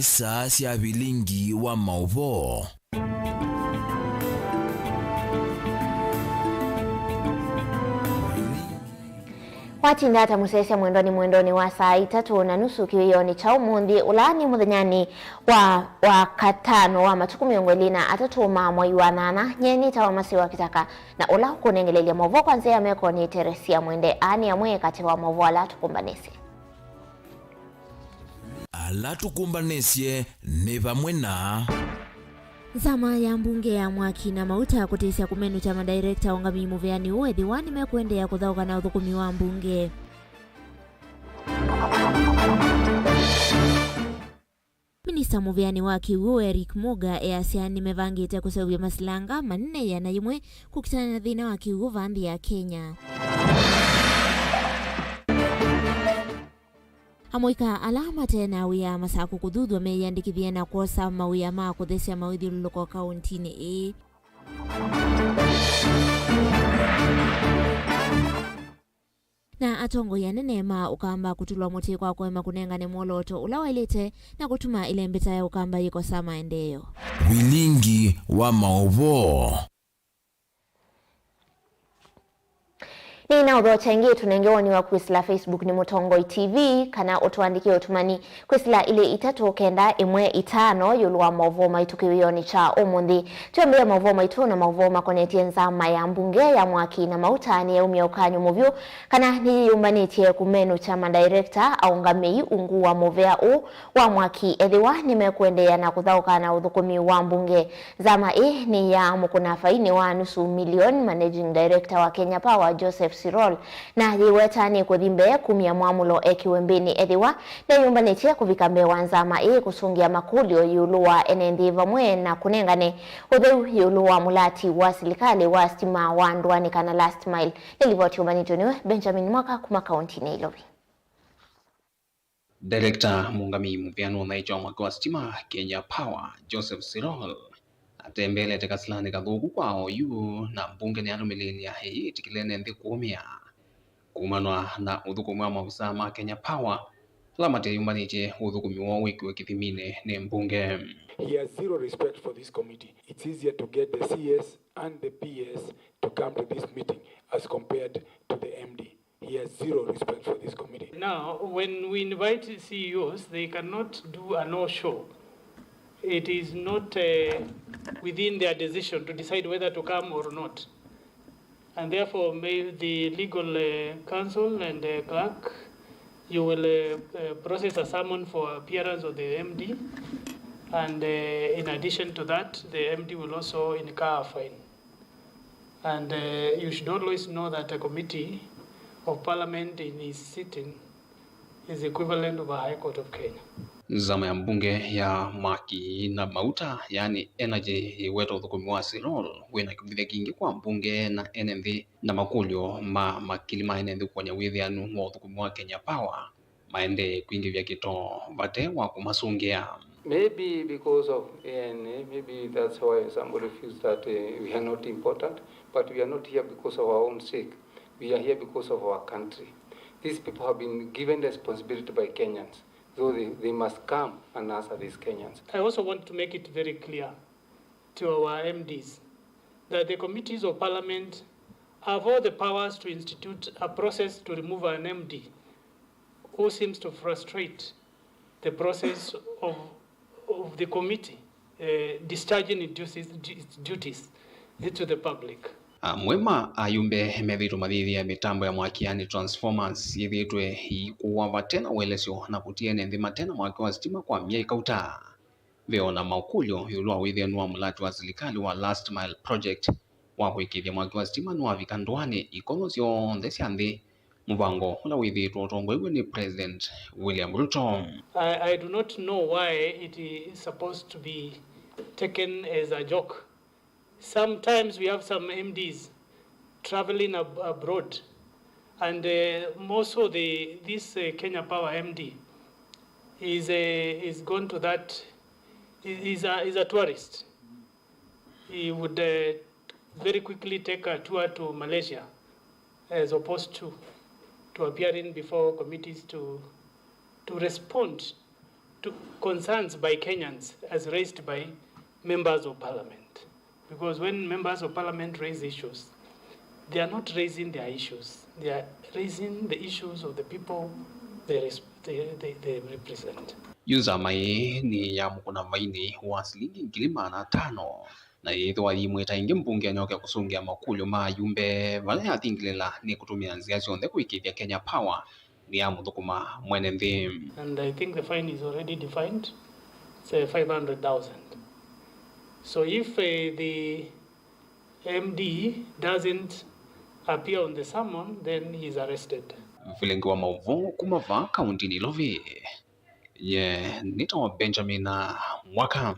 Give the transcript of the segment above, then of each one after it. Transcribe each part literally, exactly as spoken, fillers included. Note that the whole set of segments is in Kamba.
Saa sya vilingi wa maũvoo. Watinda ata mũsyaĩĩsya mwendwa nĩ mwendonĩ wa saa itatũ na nusu kĩwĩonĩ kya ũmũnthĩ, ũla nĩ mũthenyanĩ wa, wa katano wa matukũ mĩongo ĩlĩ na atatũ ma mwai wa nyanya. Nyie nĩtawa Masiwa Kĩtaka, na ũla ũkũnengelelya maũvoo kwa nzĩa ya meko nĩ Teresia Mwende. Aa nĩ amwe katĩ wa maũvoo ala tũkũmbanĩsye. Ala tũkũmbanĩsye nĩ vamwe na. Nzama ya mbunge ya Mwaki na Mauta kũtĩsya kũmenũkya madirector aũngamĩi mũvĩanĩ ũũ ethĩwa nĩmekũendeea kũthaũka na ũthũkũmi wa mbunge. Minista mũvĩanĩ wa kĩw'ũ Eric Muga easya nĩmevangĩte kũseũvya masilanga manene ĩana yĩmwe kũkitana na thĩna wa kĩw'ũ vaa nthĩ ya Kenya. Amũika ala mate na wĩa Masakũ kũthuthw'a meyĩandĩkĩthye na kwosa mawĩa ma kũthesya mawĩthyũlũlũko kaũntinĩ ĩĩ. Na atongoi anene ma Ũkamba kũtulwa mũtĩ kwa kũema kũnengane mwolooto ũla waĩlĩte na kũtuma ĩlembeta ya Ũkamba yĩkosa maendeeo. Vilingi wa maũvoo. Nĩnaũthokya ĩngĩ, tũnenge woni waku kwĩsĩla Facebook nĩ Mũtongoi T V, kana ũtũandĩkĩe ũtũmani kwĩsĩla ilĩ itatũ kenda ĩmwe itano ĩũlũ wa maũvoo maitũ kĩwĩonĩ kya ũmũnthĩ. Twĩambĩĩa maũvoo maitũ na maũvoo makonetye nzama ya mbunge ya Mwaki na Mauta nĩyaumya ũkany'o mũvyũ kana nĩyĩyũmbanĩtye kũmenũkya madirector aũngamĩi ungu wa mũvĩa ũũ wa Mwaki ethĩwa nĩmekũendeea na kũthaũka na ũthũkũmi wa mbunge. Nzama ĩĩ nĩ ya mũkũna faini wa nusu milioni, Managing Director wa Kenya Power, Joseph Sirol, na yĩweta nĩ kũthi mbee kumya mwamũlo ekĩwe mbĩnĩ ethĩwa nĩyũmbanĩtye kũvika mbee wa nzama ĩĩ kũsũngĩa makũlyo ĩũlũ wa ene nthĩ vamwe na kũnengane ũtheu ĩũlũ wa mũlati wa silikalĩ wa stima wa ndũanĩ kana last mile. Nĩ livoti yũmbanĩtw'e nĩwe Benjamin Mwaka kuma kaũntinĩ ya Nairobi. Director mũũngamĩi mũvĩanĩ ũnaĩtye wa mwaki wa sitima Kenya Power, Joseph Sirol, atembeelete kasilanĩ kathũku kwa oyu, na mbunge nĩyalũmĩlĩĩlya ĩyĩtĩkĩle ene nthĩ kũũmĩa kumanwa na ũthũkũmi wa maovisaa ma Kenya Power ala mateyũmbanĩtye ũthũkũmi woo wĩkĩwe kĩthiminĩ nĩ mbunge. He has zero respect for this committee. It's easier to get the C S and the P S to come to this meeting as compared to the M D. He has zero respect for this committee. Now, when we invite C E Os, they cannot do a no-show. It is not, uh, within their decision to decide whether to come or not. And therefore, may the legal, uh, counsel and, uh, clerk, you will, uh, uh, process a summon for appearance of the M D. And, uh, in addition to that, the M D will also incur a fine. And, uh, you should always know that a committee of parliament in its sitting is equivalent of a High Court of Kenya. Nzama ya mbunge ya Mwaki na Mauta, yani Energy, ĩweta ũthũkũmi wa Sirol wĩna kĩvũthya kingĩ kwa mbunge na ene nthĩ, na makũlyo ma makili ma ene nthĩ kũkony'a wĩthĩanu wa ũthũkũmi wa Kenya Power maendee kwingĩvya kĩtoo vate wa kũmasũngĩa. Maybe because of A N A, maybe that's why somebody feels that, uh, we are not important, but we are not here because of our own sake. We are here because of our country. These people have been given responsibility by Kenyans, so they, they must come and answer these Kenyans. I also want to make it very clear to our M Ds that the committees of parliament have all the powers to institute a process to remove an M D who seems to frustrate the process of, of the committee, uh, discharging its duties, its duties to the public. Amwe ma ayumbe methĩĩtwe mathĩthĩa mĩtambo ya mwaki, yani transformers, yĩthĩĩtwe ĩikũwa vate na ũelesyo na kũtia ene nthĩ mate na mwaki wa sitima kwa myei kauta. Ve o na makũlyo ĩũlũ wa wĩthĩanu wa mũlati wa silikalĩ wa Last Mile Project wa kũĩkĩĩthya mwaki wa sitima nĩwavika ndũanĩ ikono syonthe sya nthĩ, mũvango ũla wĩthĩĩtwe ũtongoew'e nĩ President William Ruto. I, I do not know why it is supposed to be taken as a joke. Sometimes we have some M Ds traveling ab-, abroad, and, uh, more so the, this, uh, Kenya Power M D is, uh, is gone to that, is a, is a tourist. He would, uh, very quickly take a tour to Malaysia as opposed to, to appearing before committees to, to respond to concerns by Kenyans as raised by members of parliament. Because when members of parliament raise issues, they are not raising their issues. They are raising the issues of the people they, res- they, they, they represent. Yu nzama ĩĩ nĩ ya mũkũna vainĩ wa silingi ngili maana atano, na yĩthĩwa yimwĩta ĩngĩ mbunge anyoke kũsũngĩa makũlyo ma ayumbe vala yathingĩlĩla nĩ kũtũmĩa nzĩa syonthe kũĩkĩĩthya Kenya Power nĩyamũthũkũma mwene nthĩ. And I think the fine is already defined, say five hundred thousand. So if uh, the M D doesn't appear on the summon, then he is arrested. Vilingi wa maũvoo kuma vaa kaunti Nairobi, ye nĩtawa Benjamin Mwaka.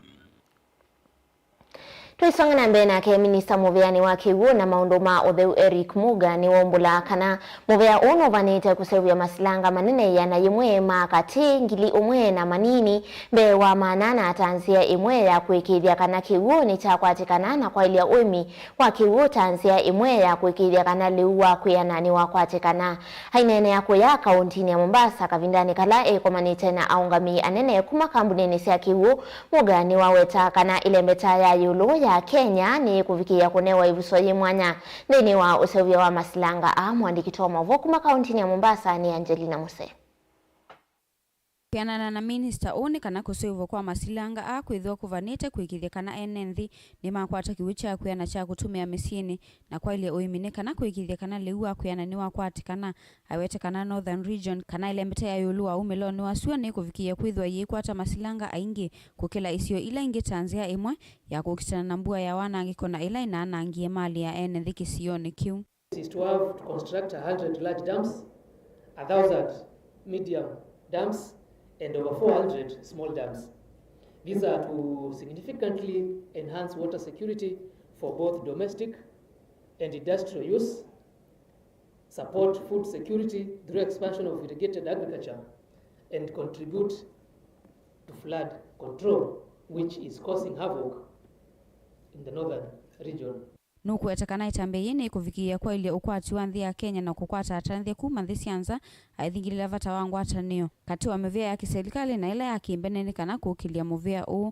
Tũisonga na mbee nake, minista mũvĩanĩ wa kĩw'ũ na maũndũ ma ũtheu Eric Muga nĩwaumbũla kana mũvĩa ũũ nũvanĩte kũseũvya masilanga manene ĩana yĩmwe ma katĩ, ngili ũmwe na manini mbee wa maana ana ta nzĩa ĩmwe ya kũĩkĩĩthya kana kĩw'ũ nĩkyakwatĩkana na kwaĩlya ũĩmi wa kĩw'ũ ta nzĩa ĩmwe ya kũĩkĩĩthya kana lĩu wa kwĩana nĩwakwatĩkana. Aineenea kũya kaũntinĩ ya Mombasa kavindanĩ kala ekomanĩte na aũngamĩi anene kuma kambunĩnĩ sya kĩw'ũ, Muga nĩwaweta kana ĩlembeta ya ĩũlũ ya Kenya nĩĩkũvikĩĩa kũnewa ĩvuso yĩ mwanya nthĩnĩ wa ũseũvyo wa masilanga aa. Mũandĩki witũ wa maũvoo kuma kaũntinĩ ya Mombasa nĩ Angelina Muse. Kwĩanana na minista ũũ, nĩ kana kũseũvw'a kwa masilanga aa kwĩthĩwa kũvanĩte kũĩkĩĩthya kana ene nthĩ nĩmakwata kĩw'ũ kya kwĩana kya kũtũmĩa mĩsyĩnĩ na kwaĩlya ũĩmi, nĩ kana kũĩkĩĩthya kana lĩu wa kwĩana nĩwakwatĩkana. Awete kana Northern Region, kana ĩlembeta ya ĩũlũ wa umĩlonĩ wa sua, nĩkũvikĩĩa kwĩthĩwa yĩikwata masilanga aingĩ kũkĩla isio ila ingĩ ta nzĩa ĩmwe ya kũkitana na mbua ya wanangĩko na ĩla ĩnaanangie malĩ ya ene nthĩ kĩsionĩ kĩu. Is to have to construct a hundred large dams, a thousand medium dams, and over four hundred small dams. These are to significantly enhance water security for both domestic and industrial use, support food security through expansion of irrigated agriculture, and contribute to flood control, which is causing havoc in the northern region. Nũkũweta kana ĩtambya yĩĩ nĩkũvikĩĩa kwaĩlya ũkwati wa nthĩ ya Kenya na kũkwata atanĩthya kuma nthĩ sya nza, aithingĩlĩla vata wa ngwatanĩo katĩ wa mĩvĩa ya kĩselikalĩ na ĩla ya kĩmbene nĩ kana kũkĩlya mũvĩa ũũ.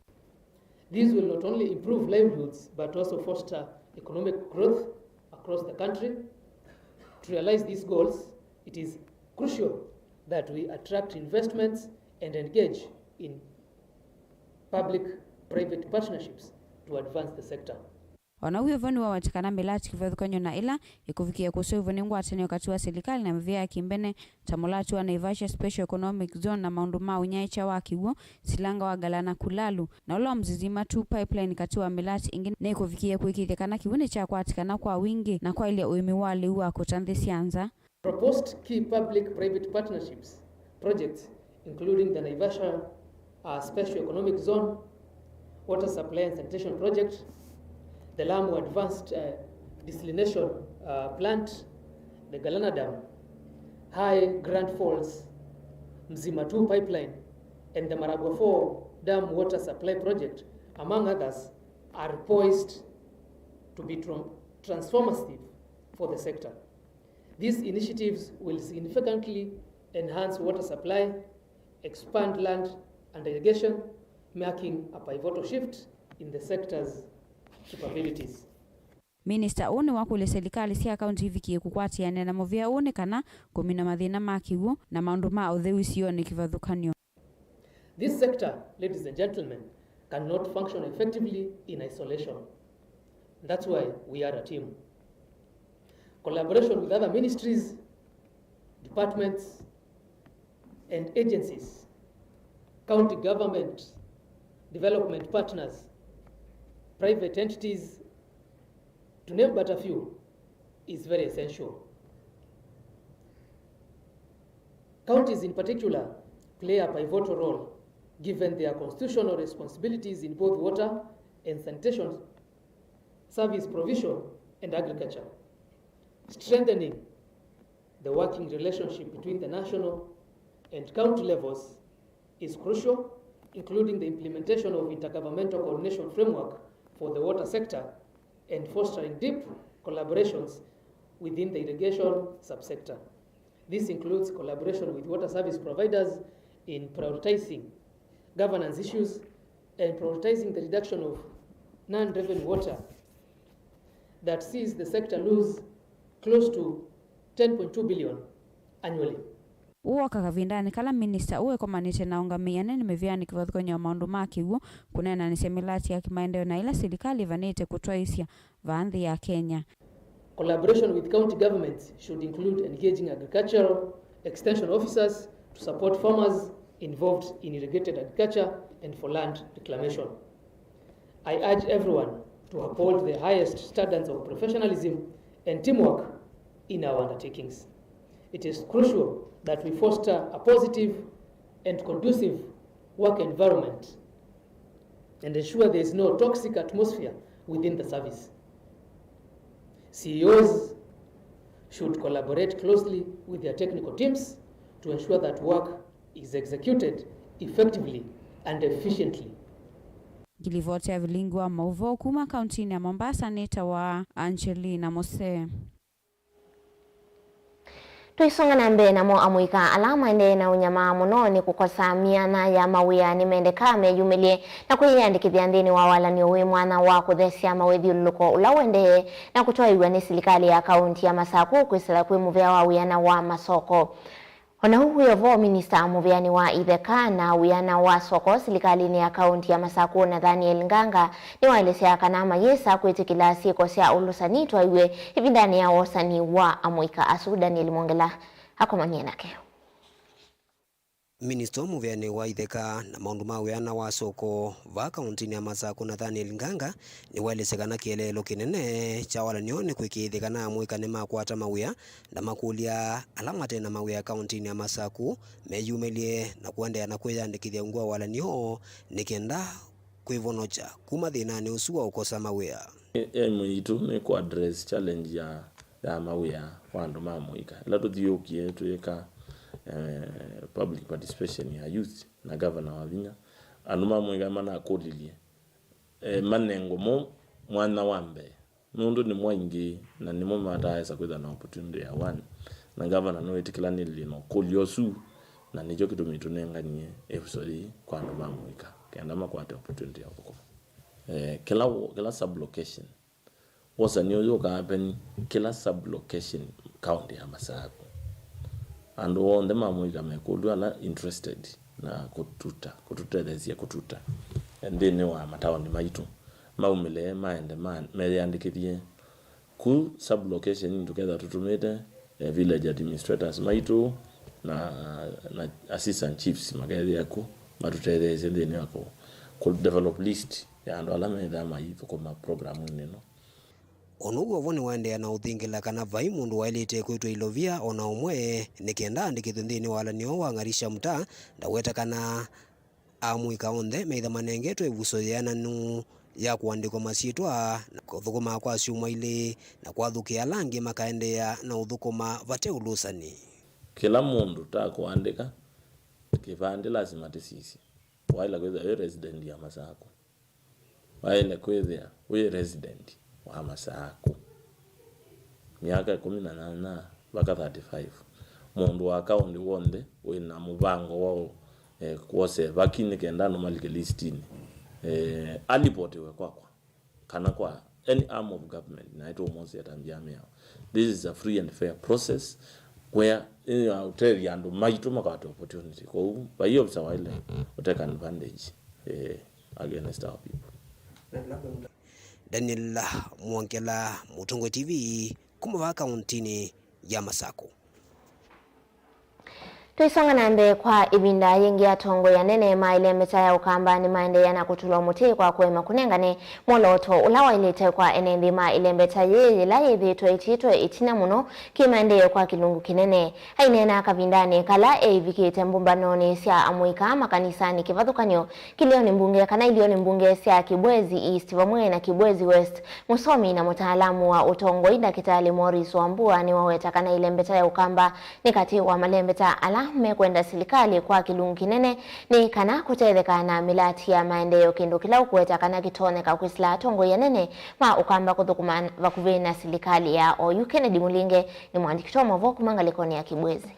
These will not only improve livelihoods but also foster economic growth across the country. To realize these goals, it is crucial that we attract investments and engage in public-private partnerships to advance the sector. O na wĩ vo, nĩwaweta kana mĩlati kĩvathũkany'o na ĩla ĩkũvikĩĩa kũseũvw'a nĩ ngwatanĩo katĩ wa silikalĩ na mĩvĩa ya kĩmbene, ta mũlati wa Naivasha Special Economic Zone na maũndũ ma ũnyaĩĩkya wa kĩw'ũ, silanga wa Galana Kulalu, na ũla wa Mzizima two pipeline, katĩ wa mĩlati ĩngĩ, nĩkũvikĩĩa kũĩkĩĩthya kana kĩw'ũ nĩkyakwatĩkana kwa wingĩ na kwaĩlya ũĩmi wa lĩu wa kũta nthĩ sya nza. Proposed key public-private partnerships projects, including the Naivasha, uh, Special Economic Zone, Water Supply and Sanitation Project, the Lamu Advanced, uh, Desalination, uh, Plant, the Galana Dam, High Grand Falls, Mzima two Pipeline, and the Maragua four Dam Water Supply Project, among others, are poised to be tran-, transformative for the sector. These initiatives will significantly enhance water supply, expand land and irrigation, marking a pivotal shift in the sector's capabilities. Minista ũũ nĩwakũlya silikalĩ sya kaunti ivikĩe kũkwatĩanĩa na mũvĩa ũũ nĩ kana kũmina mathĩna ma kĩw'ũ na maũndũ ma ũtheu isionĩ kĩvathũkany'o. This sector, ladies and gentlemen, cannot function effectively in isolation. That's why we are a team. Collaboration with other ministries, departments, and agencies, county government, development partners, private entities, to name but a few, is very essential. Counties in particular play a pivotal role given their constitutional responsibilities in both water and sanitation service provision and agriculture. Strengthening the working relationship between the national and county levels is crucial, including the implementation of intergovernmental coordination framework for the water sector and fostering deep collaborations within the irrigation subsector. This includes collaboration with water service providers in prioritizing governance issues, and prioritizing the reduction of non-revenue water that sees the sector lose close to ten point two billion annually. Ũũ woka kavindanĩ kala minista ũũ ekomanĩtye na aũngamĩi anene mĩvĩanĩ kĩvathũkany'o ya maũndũ ma kĩw'ũ, kũneenanĩsya mĩlati ya kĩmaendeeo na ĩla silikalĩ ĩvanĩte kũtwaĩĩsya vaa nthĩ ya Kenya. Collaboration with county governments should include engaging agricultural extension officers to support farmers involved in irrigated agriculture and for land reclamation. I urge everyone to uphold the highest standards of professionalism and teamwork in our undertakings. It is crucial that we foster a positive and conducive work environment and ensure there is no toxic atmosphere within the service. C E Os should collaborate closely with their technical teams to ensure that work is executed effectively and efficiently. Ngilivoti ya vilingi wa maũvoo kuma kauntinĩ ya Mombasa nĩtawa Angelina Mose. Tũisonga na mbee namo, amũika ala maendee na ũnyamaa mũno nĩ kũkosa myanya ya mawĩa nĩmendekaa meyumĩlye na kwĩyĩandĩkĩthya nthĩnĩ wa walany'o wĩ mwanya wa kũthesya mawĩthyũlũlũko ũla ũendee na kũtwaĩw'a nĩ silikalĩ ya kaunti ya Masakũ kwĩsĩla kwĩ mũvea wa wĩana wa masoko. O na ũu wĩ o vo, minista mũvĩanĩ wa itheka na wĩana wa soko silikalĩnĩ ya kaunti ya Masakũ, Nathaniel Nganga, nĩwaelesya kana mayĩsa kwĩtĩkĩla syĩko sya ũlũsani itwaĩw'e ĩvindanĩ ya wosani wa amũika asu. Daniel Mwongela akomanie nake. Minista mũvĩanĩ wa itheka na maũndũ ma wĩana wa soko vaa kauntinĩ ya Masakũ, Nathaniel Nganga, nĩwaelesya kana kĩeleelo kĩnene kya walany'o nĩ kũĩkĩĩthya kana amũika nĩmakwata mawĩa na makũlya ala mate na mawĩa kauntinĩ ya Masakũ meyumĩlye na kũendeea na kwĩyandĩkĩthya ungu wa walany'o nĩ kenda kwĩvonokya kuma thĩnanĩ ũsu wa ũkosa mawĩa. Aim yitũ nĩ kũ address challenge ya, ya mawĩa kwa andũ ma mũika. Ĩla tũthiũũkie twĩka, eh, public participation ya youth na governor Wavinya, andũ ma mũika manakũlilye, eh, manengwe mo mwanya wa mbee, nũndũ nĩmo aingĩ na nĩmo mataesa kwĩthwa na opportunity ya one, na governor nĩwĩtĩkĩlanĩlye na ũkũlyo ũsu, na nĩkyo kĩtumi tũnenganie ĩvuso yĩĩ kwa andũ ma mũika, kenda makwate opportunity ya ũthũkũma. Eh, kĩla wo-, kĩla sub-location, wosani ũyũ ũka happen kĩla sub-location county ya Masakũ. Andũ onthe ma mũika mekũlw'a ala interested na kũtuta, kũtũtetheesya kũtuta nthĩnĩ wa mataoni maitũ, maumĩle maende ma, meyĩandĩkĩthye ku sub-location, tũkethwa tũtũmĩte, eh, village administrators maitũ na, na assistant chiefs makethĩa ku matũtetheesye nthĩnĩ wa kũ, kũ develop list ya andũ ala methĩawa maithũkũma programinĩ ĩno. O na ũu, o vo nĩwaendeea na ũthingĩla kana vai mũndũ waĩlĩte kwĩtwa ilovia o na ũmwe nĩ kenda aandĩkĩthwe nthĩnĩ wa walany'o wa Ng'arisha Mtaa. Ndaweta kana amũika onthe meĩtha manengetwe ĩvuso yĩananu ya kũandĩkwa masyĩtwa na kũthũkũma kwa syumwa ilĩ, na kwathũkĩa ala angĩ makaendeea na ũthũkũma vate ũlũsani. Kĩla mũndũ ta kũandĩka kĩvandĩ, lasima tĩsisye waĩle kwĩthĩa wĩ resident ya Masakũ. Waĩle kwĩthĩa wĩ resident wa Masakũ myaka ĩkũmi na nyanya vaka thirty-five. Mũndũ wa kaũntĩ w'onthe wĩ na mũvango wa, eh, kwosa ĩvaki nĩ kenda andũ malike listinĩ, eh, alipotiwe kwakwa kana kwa any arm of government, na tũmwosea ta nthĩ ya mĩao. This is a free and fair process where, eh, ũtethya andũ maitũ makwata opportunity. Kwoou vai officer waĩle ũteka advantage, eh, against our people. Daniel Mwongela, Mũtongoi T V, kuma vaa kauntinĩ ya Masakũ. Tũisonga na mbee, kwa ĩvinda yĩngĩ atongoi anene ma ĩlembeta ya Ũkamba nĩmaendeea na kũtũlwa mũtĩ kwa kũema kũnengane mwolooto ũla waĩlĩte kwa ene nthĩ ma ĩlembeta yĩĩ yĩla yĩthĩĩtwe ĩtiĩtwe ĩtina mũno kĩmaendeeo kwa kĩlungu kĩnene. Aineena kavindanĩ kala eĩvikĩte mbũmbanonĩ sya amũika makanisanĩ kĩvathũkany'o kĩlĩonĩ mbunge kana ilĩonĩ mbunge sya Kibwezi East vamwe na Kibwezi West, mũsomi na mũtaalamu wa ũtongoi, Ndakĩtalĩ Maurice Wambua, nĩwaweta kana ĩlembeta ya Ũkamba nĩ katĩ wa malembeta ala mekwenda silikalĩ kwa kĩlungu kĩnene nĩ kana kũtetheka na mĩlati ya maendeeo, kĩndũ kĩla ũkũweta kana kĩtonyeka kwĩsĩla atongoi anene ma Ũkamba kũthũkũma vakuvĩ na silikalĩ ya oyu. Kennedy Mũlinge nĩ mũandĩki wa maũvoo kuma ngalĩkonĩ ya Kibwezi.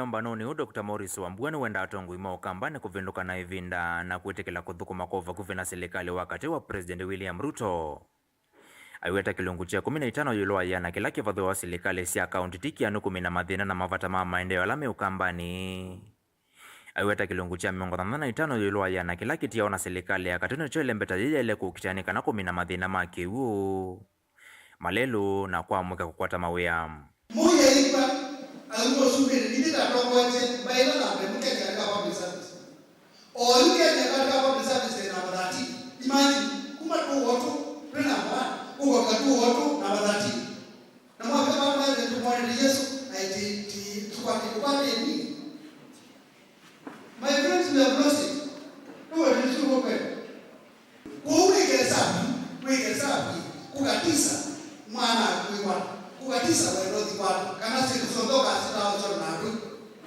Ũkambanonĩ ũũ, Doctor Maurice Wambua nĩwendaa atongoi ma Ũkambanĩ kũvĩndũka na ĩvinda na kwĩtĩkĩla kũthũkũma kwa vakuvĩ na silikalĩ wa katĩ wa President William Ruto. Aiweta kĩlungu kya ĩkũmi na itano ĩũlũ wa ĩana kĩla kĩvathũawa silikalĩ sya kaũntĩ ti kĩanu kũmina mathĩna na mavata ma maendeeo ala me Ũkambanĩ. Aiweta kĩlungu kya mĩongo thanthatũ na itano ĩũlũ wa ĩana kĩla kĩtiawa na silikalĩ ya katĩ nĩkyo ĩlembeta yĩĩ yaĩle kũkitĩa nĩ kana kũmina mathĩna ma kĩw'ũ, malelũ, na kwamũka kũkwata mawĩa. Mũya ĩkwa auma ũsumbĩnĩ, nĩndĩ ndatongoetye mbaĩla na mbee Kenya katika public service. Oyu Kenya katika public service ĩ namba thirteen. Imagine, kuma two oh two twĩ namba one, ũkofika two oh two namba thirteen. Na mwafika vamwe nĩ tũmwonete Yesu, na ĩti, ti, tũkwatĩ, tũkwatĩ nini? My friends, we have lost it. Nobody is too open. Kwoou wĩke hesabu, wĩke hesabu, kũkatisa mwana akwĩwa, kũkatisa wendo thikwata, kana syĩndũ syonthe ũkasitawa syo na andũ.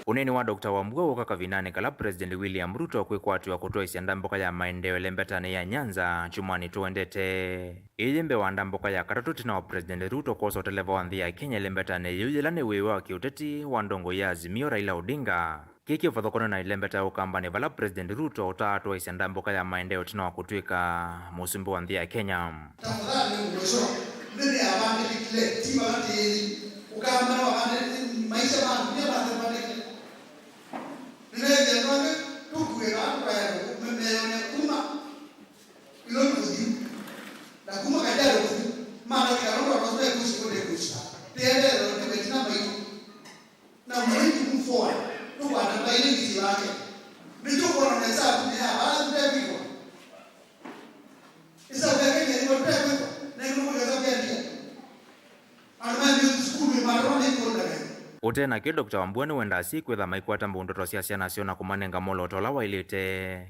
Ũneeni wa Doctor Wambua wũka kavindanĩ kala President William Ruto kwĩkwatĩwa kũtwaĩsya ndambũka ya maendeeo ĩlembetanĩ ya Nyanza kyumwanĩ tũendete. Ĩĩ yĩ mbee wa ndambũka ya katatũ ĩtina wa President Ruto kwosa ũteleva wa nthĩ ya Kenya ĩlembetanĩ yĩu yĩla nĩ wĩw'a wa kĩũteti wa ndongoi ya Azimio Raila Odinga. Kĩĩ kĩvathũkany'o na ĩlembeta ya Ũkambanĩ vala President Ruto ũtaatwaĩsya ndambũka ya maendeeo ĩtina wa kũtw'ĩka mũsumbĩ wa nthĩ ya Kenya. Tafadhali nĩ mũsyo, nthĩ nĩyavandĩkĩkile, ti vala tĩĩthi. Ũkamba nĩwavandĩkĩkile, maisha ma ndunia matavandĩkĩle. Nĩneethĩa andũ angĩ tũkuĩka andũ kaya meone kuma ilo nĩ kũthi, na kuma Kajiado kũthi, mana kĩkalo kwa kwa kwa kuishi kote kuishi. Tĩendee na ũtĩme tina maitũ. Na mwenye kumfua, tũkwata mbaĩ nĩ kĩsĩ wake. Nĩtũkwona nesa atumĩa vala tũtekwĩkwa. Ĩsavu yake nĩ ĩvo tũtekwĩkwa, na ĩno kũlya savu ya ndia. Andũ ma youth school nĩ matona nĩ kũndagana. Ũte na kĩu, Doctor Wambua nĩwendaa asyai kwĩtha maikwata mbau ndoto sya syana syoo na kũmanenga mwolooto ũla waĩlĩte.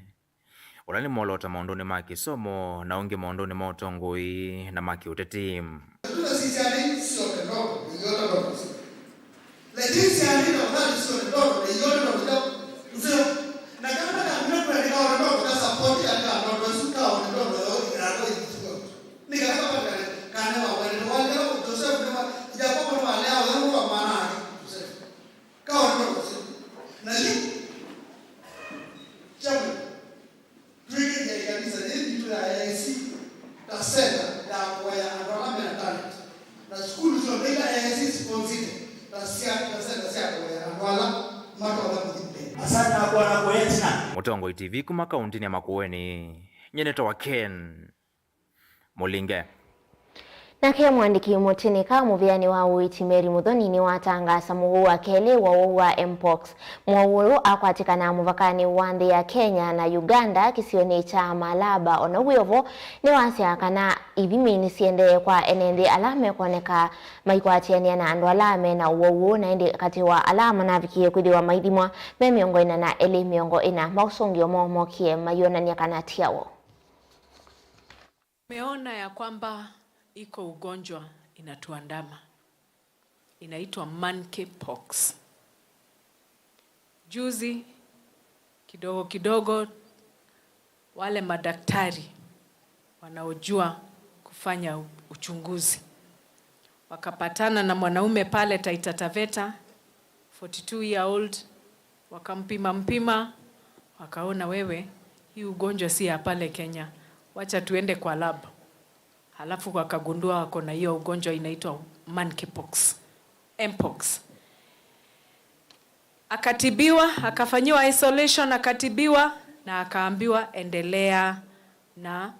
Ũla nĩ mwolooto maũndũnĩ ma kĩsomo, na ũngĩ maũndũnĩ ma ũtongoi na ma kĩũteti. Lakini siani sione ndoto, naiona ndoto. Lakini siani tafadhali sione ndoto, naiona ndoto. Ndio. Na kama na mimi kwa nikaona ndoto, na support ya ndoto, sio kaona ndoto, ndio ndio. Nikaona pale, kana wa wale, wale, Joseph, Jacob, wale, wale, wa maana, Joseph. Kaona ndoto, sio. Na hii, chama. Twĩkĩthya ĩkanisa yĩĩ yitũ ya A I C ta center ya kũea andũ ala mena talent, na sukulu syonthe ila A I C siponsite ta sya, ta center sya kũea andũ ala matonya kũthi mbee. Asante na kuwa na kuoya tina. Mũtongoi T V kuma kaũntĩnĩ ya Makueni, nyie nĩtawa Ken Mũlinge. Nake mũandĩki mũtĩnĩka mũvĩanĩ wa ũiiti Mary Muthoni nĩwatangaasa mũuo wa kelĩ wa ũwau wa mpox. Mũuo ũyũ akwatĩkanaa mũvakanĩ wa nthĩ ya Kenya na Uganda kĩsionĩ kya Malaba. O na wĩ o vo, nĩwasya kana ithimi nĩsiendee kwa ene nthĩ ala mekwoneka maikwatĩanĩa na andũ ala me na ũwau ũũ, na ĩndĩ katĩ wa ala manavikie kwĩthĩwa maithimwa me mĩongo ĩna na elĩ, mĩongo ĩna. Maũsũngĩo moo mokie mayonany'a kana ti awau. Tumeona ya kwamba iko ugonjwa inatuandama. Inaitwa monkeypox. Juzi, kidogo kidogo, wale madaktari wanaojua kufanya u-, uchunguzi wakapatana na mwanaume pale Taita Taveta, forty-two year old, wakampima mpima, wakaona, "Wewe, hii ugonjwa si ya pale Kenya, wacha tuende kwa lab." Halafu wakagundua wako na hiyo ugonjwa inaitwa monkeypox, mpox. Akatibiwa, akafanyiwa isolation, akatibiwa na akaambiwa, "Endelea na,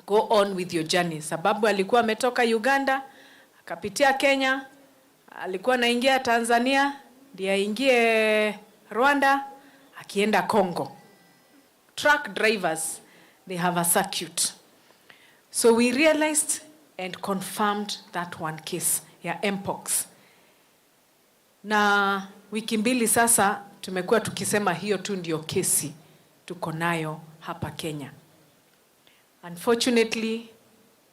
go on with your journey," sababu alikuwa ametoka Uganda, akapitia Kenya, alikuwa anaingia Tanzania, ndiye aingie Rwanda, akienda Congo. Truck drivers, they have a circuit. So we realized and confirmed that one case ya mpox. Na wiki mbili sasa tumekuwa tukisema hiyo tu ndio kesi tuko nayo hapa Kenya. Unfortunately,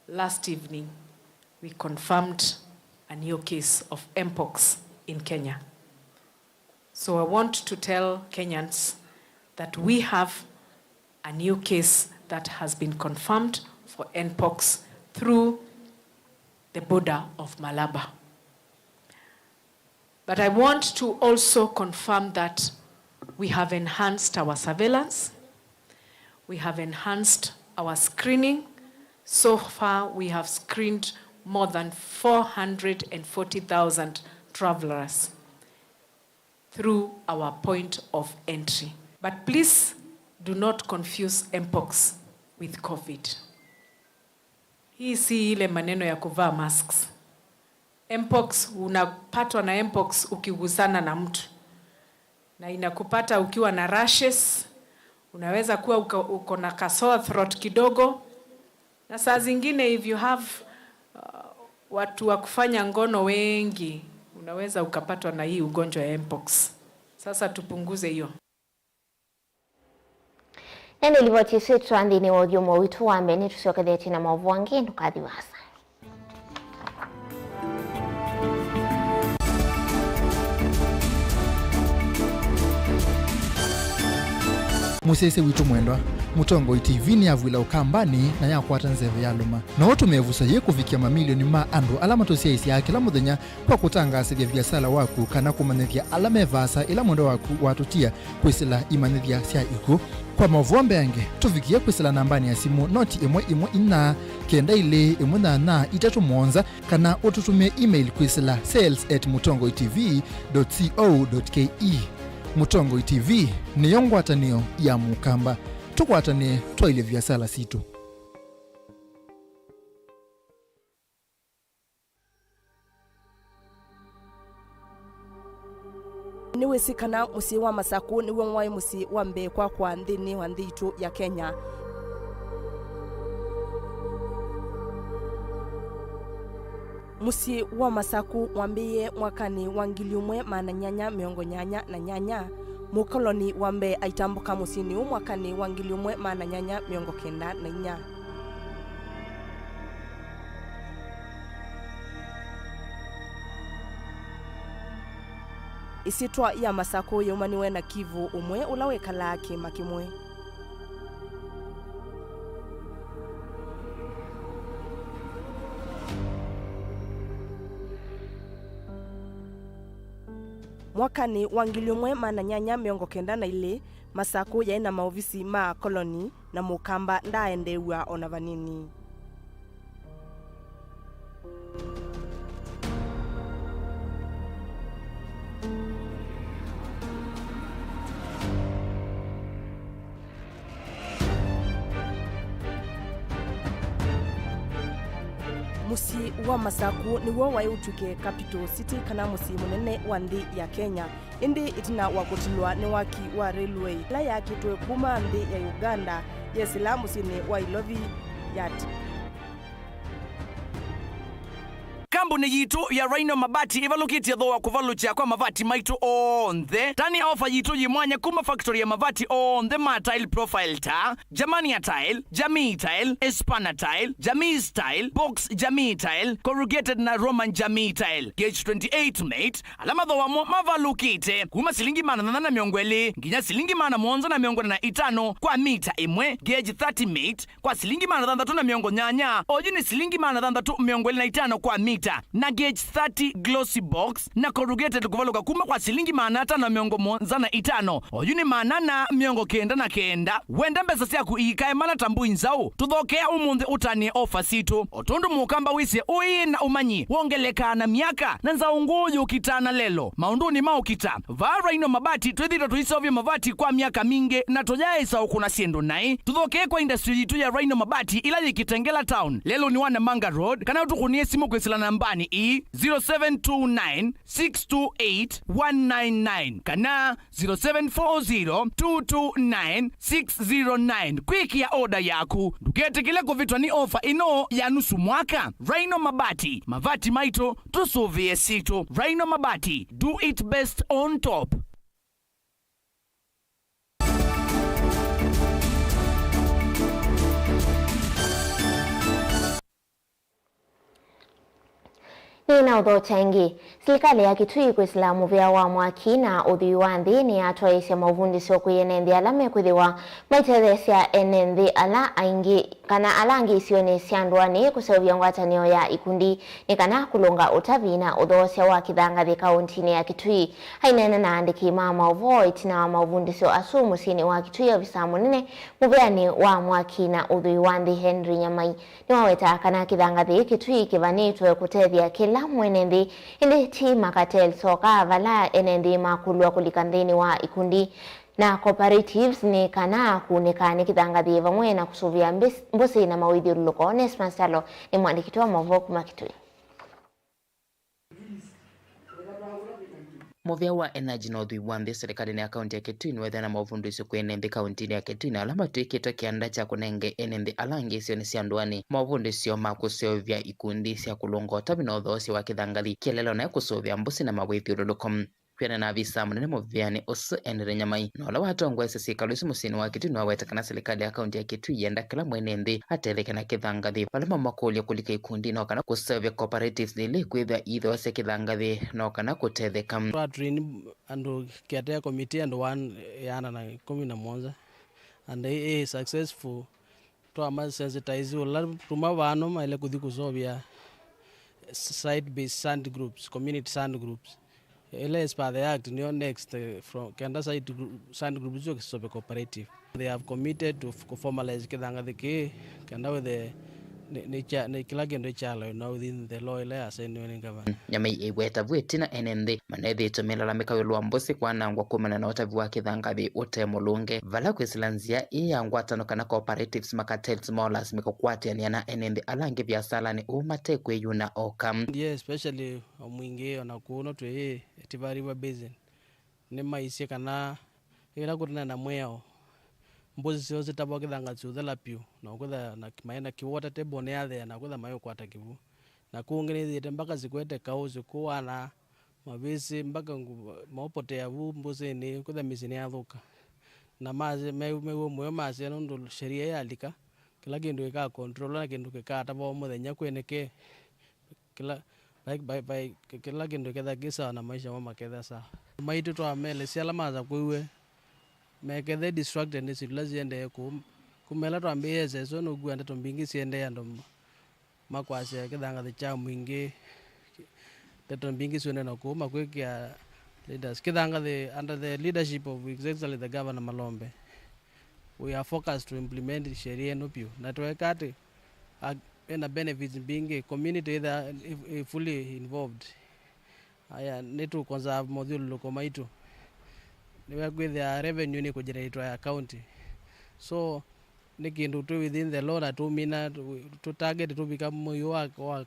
last evening we confirmed a new case of mpox in Kenya. So I want to tell Kenyans that we have a new case that has been confirmed for mpox through the border of Malaba. But I want to also confirm that we have enhanced our surveillance, we have enhanced our screening. So far, we have screened more than four hundred and forty thousand travelers through our point of entry. But please do not confuse mpox with COVID. Hii si ile maneno ya kuvaa masks. Mpox, unapatwa na mpox ukigusana na mtu, na inakupata ukiwa na rashes, unaweza kuwa uko, uko na ka sore throat kidogo, na saa zingine if you have, uh, watu wa kufanya ngono wengi, unaweza ukapatwa na hii ugonjwa ya mpox. Sasa tupunguze hiyo. Na nĩ livoti ĩsu ĩtũtwaa nthĩnĩ wa ũthyũmũo witũ wa mbee. Nĩtũsyokethetye na maũvoo angĩ, ndũkathi vaasa. Mũsyaĩĩsya witũ mwendwa, Mũtongoi T V nĩyavw'ĩla Ũkambanĩ na yakwata nzeve yalũma. No ũtũmĩe ĩvuso yĩĩ kũvikĩa mamilioni ma andũ ala matũsyaĩĩsyaa kĩla mũthenya kwa kũtangaasĩthya viasala waku kana kũmanyĩthya ala me vaasa ĩla mwendwa waku watũtia kwĩsĩla imanyĩthya sya ikw'ũ. Kwa maũvoo mbeange, tũvikĩe kwĩsĩla nambanĩ ya simũ noti ĩmwe ĩmwe inya kenda ilĩ ĩmwe nyanya itatũ mũonza, kana ũtũtũmĩe email kwĩsĩla sales at mutongoi T V dot co dot K E. Mũtongoi T V nĩyo ngwatanĩo ya Mũkamba. Tũkwatanĩe twaĩlye viasala sitũ. Nĩwĩsĩ kana mũsyĩ wa Masakũ nĩw'o waĩ mũsyĩ wa mbee kwakwa nthĩnĩ wa nthĩ itũ ya Kenya? Mũsyĩ wa Masakũ wambĩĩe mwakanĩ wa ngili ũmwe maana nyanya mĩongo nyanya na nyanya. Mũkoloni wa mbee aitambũka mũsyĩnĩ ũũ mwakanĩ wa ngili ũmwe maana nyanya mĩongo kenda na inya. Ĩsyĩtwa ya Masakũ yaumaniwe na Kivu ũmwe ũla wekalaa kĩĩma kĩmwe. Mwakanĩ wa ngili ũmwe maana nyanya mĩongo kenda na ilĩ, Masakũ yaĩ na maovisi ma koloni, na Mũkamba ndaaendeew'a o na vanini. Mũsyĩ wa Masakũ nĩw'o waĩ ũtw'ĩke capital city, kana mũsyĩ mũnene wa nthĩ ya Kenya. Ĩndĩ ĩtina wa kũtilwa nĩ waki wa railway ĩla yakĩtwe kuma nthĩ ya Uganda yesĩla mũsyĩnĩ wa Ilovi, yat. Kambuni yitũ ya Rhino Mabati ĩvalũkĩtye thooa kũvalũkya kwa mavati maitũ onthe. Tani ofa yitũ yĩ mwanya kuma factory ya mavati onthe ma tile profile ta Germania Tile, Jamii Tile, Espana Tile, Jamii Style, Box Jamii Tile, Corrugated na Roman Jamii Tile, Gauge twenty-eight mate, ala mathooa mo mavalũkĩte kuma silingi maana thanthatũ na mĩongo ĩlĩ nginya silingi maana mũonza na mĩongo ĩna na itano kwa mita ĩmwe, gauge thirty mate, kwa silingi maana thanthatũ na mĩongo nyanya, oyu nĩ silingi maana thanthatũ mĩongo ĩlĩ na itano kwa mita, na gauge thirty glossy box na corrugated kũvalũka kuma kwa silingi maana atano na mĩongo mũonza na itano, oyu nĩ maana ana mĩongo kenda na kenda. Wenda mbesa syaku iikae mana ta mbũi nzaũ? Tũthokea ũmũnthĩ ũtanĩe ofa sitũ. O tondũ Mũkamba wĩsĩ ũĩ na ũmanyi wongelekaa na myaka, na nzaũ ngũũ yũkĩtaa na lelo. Maũndũnĩ ma ũkita, vaa Rhino Mabati twĩthĩĩtwe tũiseũvya mavati kwa myaka mingĩ na tũyaaĩsa ũkũna syĩndũ naĩ. Tũthokee kwa industry yitũ ya Rhino Mabati ĩla yĩ Kitengela Town, lelũnĩ wa Namanga Road, kana ũtũkũnĩe simũ kwĩsĩla nambanĩ ii, zero seven two nine, six two eight, one nine nine kana zero seven four zero, two two nine, six zero nine kwĩkĩa oda yaku. Ndũketĩkĩle kũvĩtwa nĩ ofa ĩno ya nusu mwaka. Rhino Mabati, mavati maitũ, tũsũvĩe sitũ. Rhino Mabati, do it best on top. Nĩ na ũthokya ĩngĩ. Silikalĩ ya Kitui kwĩsĩla mũvĩa wa mwaki na ũthwii wa nthĩ nĩyatwaĩĩsya maũvundĩsyo kwĩ ene nthĩ ala mekwĩthĩwa maitetheesya ene nthĩ ala aingĩ kana ala angĩ isionĩ sya ndũanĩ kũseũvya ngwatanĩo ya ikundi nĩ kana kũlũnga ũtavi na ũthoosya wa kĩthangathĩ kaũntinĩ ya Kitui. Aineena na aandĩki ma maũvoo ĩtina wa maũvundĩsyo asu mũsyĩnĩ wa Kitui, ovisa mũnene mũvĩanĩ wa mwaki na ũthwii wa nthĩ Henry Nyamai nĩwaweta kana kĩthangathĩ Kitui kĩvanĩtwe kũtethya kĩla mwene nthĩ, ĩndĩ ti makatels oka vala ene nthĩ makũlw'a kũlika nthĩnĩ wa ikundi na cooperatives nĩ kana kũunĩka nĩ kĩthangathĩ vamwe na kũsũvĩa mbĩs- mbũsĩ na mawĩthyũlũlũko. Onesmus Kyalo nĩ mũandĩki witũ wa maũvoo kuma Kitui. Mũvĩa wa energy na ũthwii wa nthĩ silikalĩnĩ ya kaunti ya Kitui nĩwethĩwa na maũvundĩsyo kwĩ ene nthĩ kauntinĩ ya Kitui na ala matw'ĩkĩtwe kĩanda kya kũnenge ene nthĩ ala angĩ isionĩ sya ndũanĩ maũvundĩsyo ma kũseũvya ikundi sya kũlũnga ũtavi na ũthoosya wa kĩthangathĩ, kĩeleelo, na kũsũvĩa mbũsĩ na mawĩthyũlũlũko. Kwĩanana na avisa mũnene mũvĩanĩ ũsu Henry Nyamai, na ũla watongoesye syĩkalo isu mũsyĩnĩ wa Kitui, nĩwaweta kana silikalĩ ya kaunti ya Kitui yenda kĩla mwene nthĩ atetheke na kĩthangathĩ vala mamakũlya kũlika ikundi no kana kũseũvya cooperatives ila ikwĩthwa iithoosya kĩthangathĩ no kana kũtetheka. Twa train andũ caretaker committee andũ one ĩana na ĩkũmi na mũonza, and ĩ successful. Twama sensitize ũla tuma vano maĩle kũthi kũseũvya site based sand groups, community sand groups. Ĩla as per the act nĩyo next, eh, from kenda site group, sand group isu kĩseũvye cooperative. They have committed to f- formalize kĩthangathĩ kĩĩ kenda wĩthĩe nĩ, nĩ, kya- nĩ kĩla kĩndũ kyalawĩwa within the law ĩla yasainiwe nĩ governor. Nyamai ĩweta vu ĩtina ene nthĩ manethĩĩtwe melalamĩka ĩũlũ wa mbũsĩ kwanangwa kumana na ũtavi wa kĩthangathĩ ũte mũlũnge, vala kwĩsĩla nzĩa ĩĩ ya ngwatano kana cooperatives, macartels, molasimĩka kũkwatĩanĩa na ene nthĩ ala angĩ viasalanĩ ũu mate kwĩyuna oka. Yeah, especially o mwingĩ ona kũũ no twĩ River Basin. Nĩmaisye kana ĩla kũtena na mwĩao, mbũsĩ syoo sitavwa kĩthanga syũthela vyũ, na ũkwĩtha na maĩ na kĩwota table nĩyathea na kwĩtha mayũkwata kĩw'ũ. Na kũngĩ nĩthĩĩte mbaka sikwete kaũ, sikũana, mavĩsĩ, mbaka ngu- maũpotea vu mbũsĩnĩ, kwĩtha mĩsyĩ nĩyathũka. Na masye- me- mew'o mũyo masya nũndũ sheria yalika, kĩla kĩndũ kĩka control na kĩndũ kĩkatavwa o mũthenya kwĩnĩke. Kĩla, vai, vai, vai, kĩ- kĩla kĩndũ kĩketha kĩ sawa na maisha mo maketha sawa. Maitũ twamelesya ala masakũiwe, mekethe distracted nĩ syĩndũ ila siendee kũu. Kuma ĩla twambĩĩe seso, nũkua ndeto mbingĩ siendee andũ ma- makwasya kĩthangathĩ kya mwingĩ, ndeto mbingĩ syũnena kũu makwĩkĩa leaders. Kĩthangathĩ under the leadership of His Excellency the Governor Malombe, we are focused to implement sheria ĩno vyũ. Na tweka atĩ, a- ĩna benefits mbingĩ, community ĩtha ĩ- ĩ fully involved. Aya, nĩtũ conserve mothyũlũlũko maitũ. Nĩwekwĩthĩa revenue nĩ kũgeneratewa ya county. So, nĩ kĩndũ twĩ within the law na tũmina, tũ- tũ target tũvika mũio wa, wa,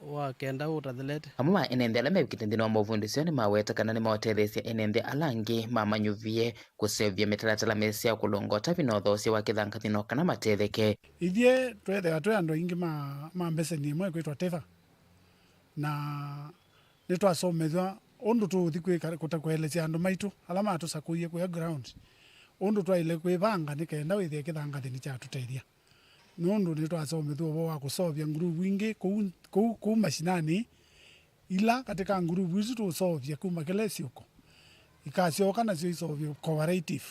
wa kenda ũtathelete. Amwe ma ene nthĩ ala mevikĩte nthĩnĩ wa maũvundĩsyo nĩmaweta kana nĩmaũtetheesya ene nthĩ ala angĩ mamanyuvie kũseũvya mĩtalatala mĩseo kũlũnga ũtavi na ũthoosya wa kĩthangathĩ no kana matetheke. Ithyĩ twethĩwa twĩ andũ aingĩ ma, ma mbeseni ĩmwe ĩkwĩtwa Tĩva, na nĩtwasomethw'a ũndũ tũũthi kwĩka kũta kũelesya andũ maitũ ala matũsakũie kũya ground ũndũ twaĩle kwĩvanga nĩ kenda wĩthĩe kĩthangathĩ nĩkyatũtethya. Nũndũ nĩtwasomethw'a ũvoo wa kũseũvya nguruvu ingĩ kũu, kũu, kũu mashinani, ila katĩ ka nguruvu isu tũũseũvya kuma kĩla ĩsyũko ikasyoka nasyo iseũvye cooperative,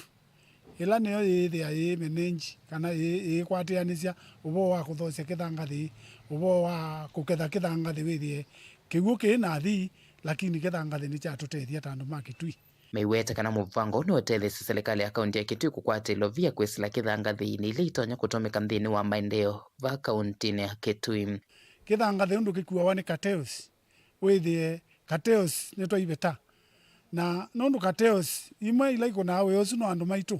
ĩla nĩyo yĩĩthĩa yĩĩ manage kana yĩĩ- yĩĩkwatĩanĩsya ũvoo wa kũthoosya kĩthangathĩ, ũvoo wa kũketha kĩthangathĩ wĩthĩe kĩw'ũ kĩĩ na athii, lakini kĩthangathĩ nĩkyatũtethya ta andũ ma Kĩtui. Maiweta kana mũvango ũũ nĩũtetheesye silikalĩ ya kaunti ya Kitui kũkwata ilovia kwĩsĩla kĩthangathĩinĩ ila itonya kũtũmĩka nthĩnĩ wa maendeeo va kauntinĩ ya Kitui. Kĩthangathĩ ũndũ kĩkuawa nĩ cartels, wĩthĩe cartels nĩtwaiveta. Na nũndũ cartels imwe ila ikũnaa wĩa ũsu no andũ maitũ,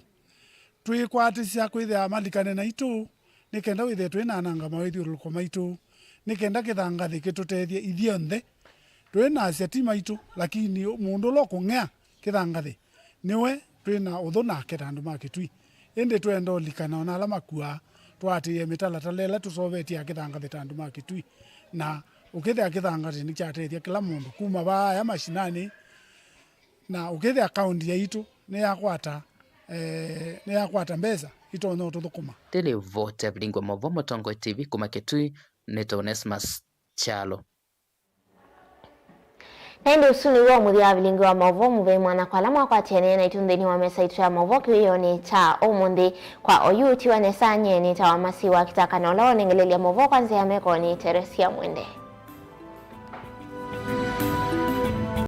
twĩkwatĩsya kwĩthĩa malikane naitũ, nĩ kenda wĩthĩe twĩnananga mawĩthyũlũlũko maitũ, nĩ kenda kĩthangathĩ kĩtũtethye ithyonthe. Twĩnasya ti maitũ, lakini mũndũ ũla ũkũng'ea kĩthangathĩ nĩwe twĩ na ũthũ nake ta andũ ma Kĩtui. Ĩndĩ twenda ũlikana ona ala makuaa, twaatĩĩe mĩtalatala ĩla tũseũvĩtye ya kĩthangathĩ ta andũ ma Kĩtui. Na ũkĩthĩa kĩthangathĩ nĩkyatethya kĩla mũndũ kuma vaaya mashinani, na ũkĩthĩa kaunti yaitũ nĩyakwata, eh, nĩyakwata mbesa itonya ũtũthũkũma. Ndĩlivoti ya Vilingwa Mavo, Mũtongoi T V kuma Kĩtui, nĩtawa Onesmus Kyalo. Na ĩndĩ ũsu nĩw'o mũthya wa vilingi wa maũvoo mũvei mwana kwa ala mwakwatanĩe naitũ nthĩnĩ wa mesa itũ ya maũvoo kĩwĩonĩ kya ũmũnthĩ. Kwa oyu ũtiwa nesa nyie nĩtawa Masi wa Kitaka na ũla wonengelelya maũvoo kwa nzĩa ya meko nĩ Teresia Mwende.